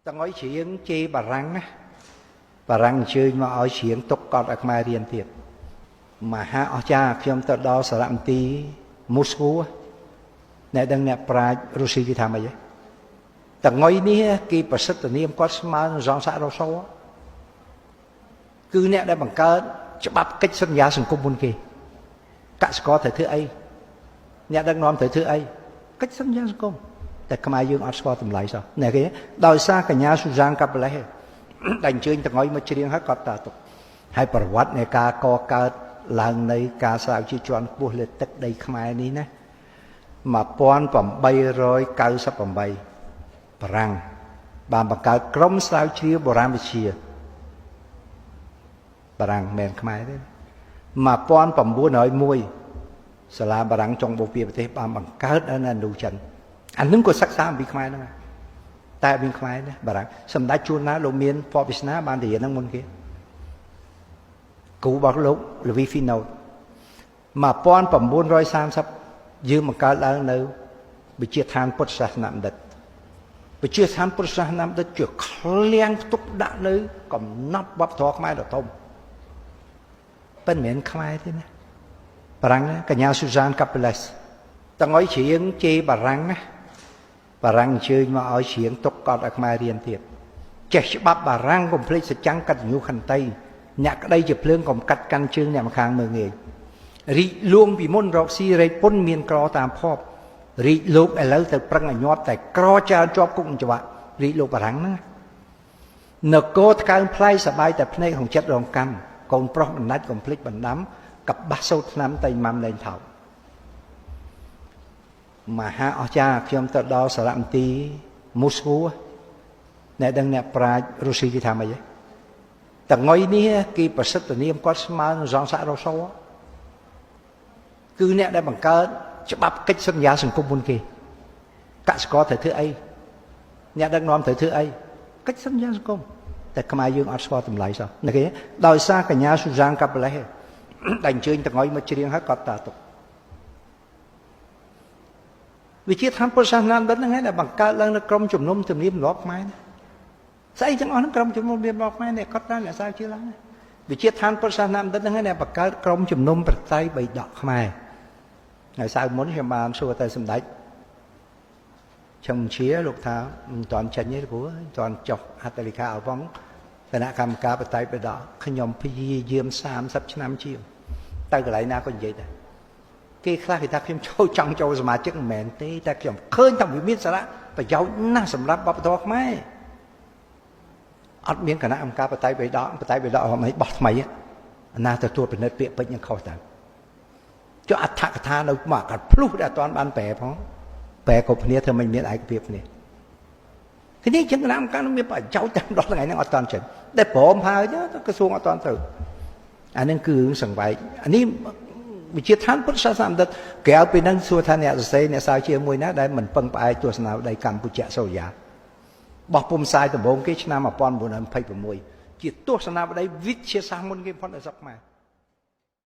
តងុយច្រៀងជេរបារាំងណាបារាំងអញ្ជើញមកឲ្យច្រៀងទុកកត់ឲ្យខ្មែររៀនទៀតមហាអស្ចារ្យខ្ញុំទៅដល់សារមន្ទីរមូស្គូអ្នកដឹងអ្នកប្រាជ្ញរុស្ស៊ីគេថាម៉េចទេតងុយនេះគេប្រសិទ្ធនាមគាត់ស្មើនឹងសង្សាររ៉ូសូគឺអ្នកដែលបង្កើតច្បាប់កិច្ចសន្យាសង្គមមុនគេកសិករត្រូវធ្វើអីអ្នកដឹកនាំត្រូវធ្វើអីកិច្ចសន្យាសង្គមតែខ្មែរយើងអត់ស្គាល់តម្លៃសោះអ្នកគេដោយសារកញ្ញាស៊ូសានកាប៉ាឡេសដែលអញ្ជើញតងុយមកច្រៀងហើយគាត់តាទុកហើយប្រវត្តិនៃការកកើតឡើងនៃការស្រាវជ្រាវជាន់ខ្ពស់លើទឹកដីខ្មែរនេះណា1898បារាំងបានបង្កើតក្រុមស្រាវជ្រាវបុរាណវិទ្យាបារាំងមិនមែនខ្មែរទេ1901សាលាបារាំងចុងបូព៌ាប្រទេសបានបង្កើតនៅឥណ្ឌូចិនអានឹងក៏សិក្សាអំពីខ្មែរហ្នឹងតែមានខ្មែរណាបារាំងសម្ដេចជួនណាលោកមានភ័ព្វវាសនាបានរៀនហ្នឹងមុនគេគ្រូរបស់លោកលវីហ្វីណូត1930យើងបង្កើតឡើងនៅវិទ្យាឋានពុទ្ធសាសនបណ្ឌិតវិទ្យាឋានពុទ្ធសាសនបណ្ឌិតជាឃ្លាំងផ្ទុកដាក់នៅកំណត់វប្បធម៌ខ្មែរដ៏ធំប៉ុន្តែមិនមែនខ្មែរទេណាបារាំងកញ្ញាស៊ូសានកាប៉ាឡេសតងុយច្រៀងជេរបារាំងណាបារាំងអញ្ជើញមកឲ្យច្រៀងទុកកត់ឲ្យខ្មែររៀនទៀតចេះច្បាប់បារាំងកុំភ្លេចសច្ចាំងកតញ្ញូខន្តីអ្នកក្តីជាភ្លើងកុំកាត់កាន់ជើងអ្នកម្ខាងមើងងាយរីកលួងពីមុនរកស៊ីរែកពុនមានក្រតាមភពរីកលោកឥឡូវទៅប្រឹងឲ្យញាប់តែក្រច្រើនជាប់គុកច្បាក់រីកលោកបារាំងហ្នឹងនគរថ្កើងផ្លៃសបាយតែភ្នែកក្នុងចិត្តរងកម្មកូនប្រុសបណ្ដាច់កុំភ្លេចបណ្ដាំកបាសសូត្រឆ្នាំតែម៉ាំលែងថោកមហាអស្ចារ្យខ្ញុំទៅដល់សារមន្ទីរមូស្គូអ្នកដឹងអ្នកប្រាជ្ញរុស្ស៊ីគេថាម៉េចទេតងុយនេះគេប្រសិទ្ធនាមគាត់ស្មើនឹងសង្សាររ៉ូសូគឺអ្នកដែលបង្កើតច្បាប់កិច្ចសន្យាសង្គមមុនគេកសិករត្រូវធ្វើអីអ្នកដឹកនាំត្រូវធ្វើអីកិច្ចសន្យាសង្គមតែខ្មែរយើងអត់ស្គាល់តម្លៃសោះអ្នកគេដោយសារកញ្ញាស៊ូសានកាប៉ាឡេសដែលអញ្ជើញតងុយមកច្រៀងហើយគាត់តាទុកវិជាឋានពុទ្ធសាសនាបណ្ឌិតហ្នឹងឯងដែលបង្កើតឡើងនៅក្រុមជំនុំទំនៀមទម្លាប់ខ្មែរស្អីទាំងអស់ហ្នឹងក្រុមជំនុំទំនៀមទម្លាប់ខ្មែរនេះគាត់តាអ្នកសាវជាឡើងវិជាឋានពុទ្ធសាសនាបណ្ឌិតហ្នឹងឯងដែលបង្កើតក្រុមជំនុំប្រតិបៃដកខ្មែរហើយសៅមុនខ្ញុំបានសួរតែសម្ដេចឈឹមជាលោកថាមិនតាន់ចេញទេព្រោះមិនតាន់ចុះហត្ថលេខាឲ្យផងគណៈកម្មការបតិបដកខ្ញុំព្យាយាម30ឆ្នាំជាងទៅកន្លែងណាក៏និយាយដែរគេខ្លះគេថាខ្ញុំចូលចង់ចូលសមាជិកមិនមែនទេតែខ្ញុំឃើញថាវាមានសារៈប្រយោជន៍ណាស់សម្រាប់វប្បធម៌ខ្មែរអត់មានគណៈកម្មការបតិបដកបតិបដកអីបោះថ្មីណាទៅទួតពិនិត្យពាក្យពេចន៍នឹងខុសទៅចុះអដ្ឋកថានៅមកកាត់ភ្លុះដែលអត់ទាន់បានប្រែផងប្រែគ្រប់គ្នាធ្វើមិនមានឯកភាពគ្នាគ្នាចឹងគណៈកម្មការមានប្រយោជន៍តែដល់ថ្ងៃហ្នឹងអត់ទាន់ចេញតែព្រមហើយក្រសួងអត់ទាន់ទៅអានឹងគឺរឿងសង្វែកអានេះវិជាឋានពុទ្ធសាសនាបណ្ឌិតក្រៅពីហ្នឹងសួរថាអ្នកសរសេរអ្នកសាវជាមួយណាដែលមិនពឹងផ្អែកទស្សនាវដ្តីកម្ពុជាសូរិយាបោះពុំផ្សាយដំបូងគេឆ្នាំ1926ជាទស្សនាវដ្តីវិទ្យាសាស្ត្រមុនគេផុតនៅស្រុកខ្មែរ។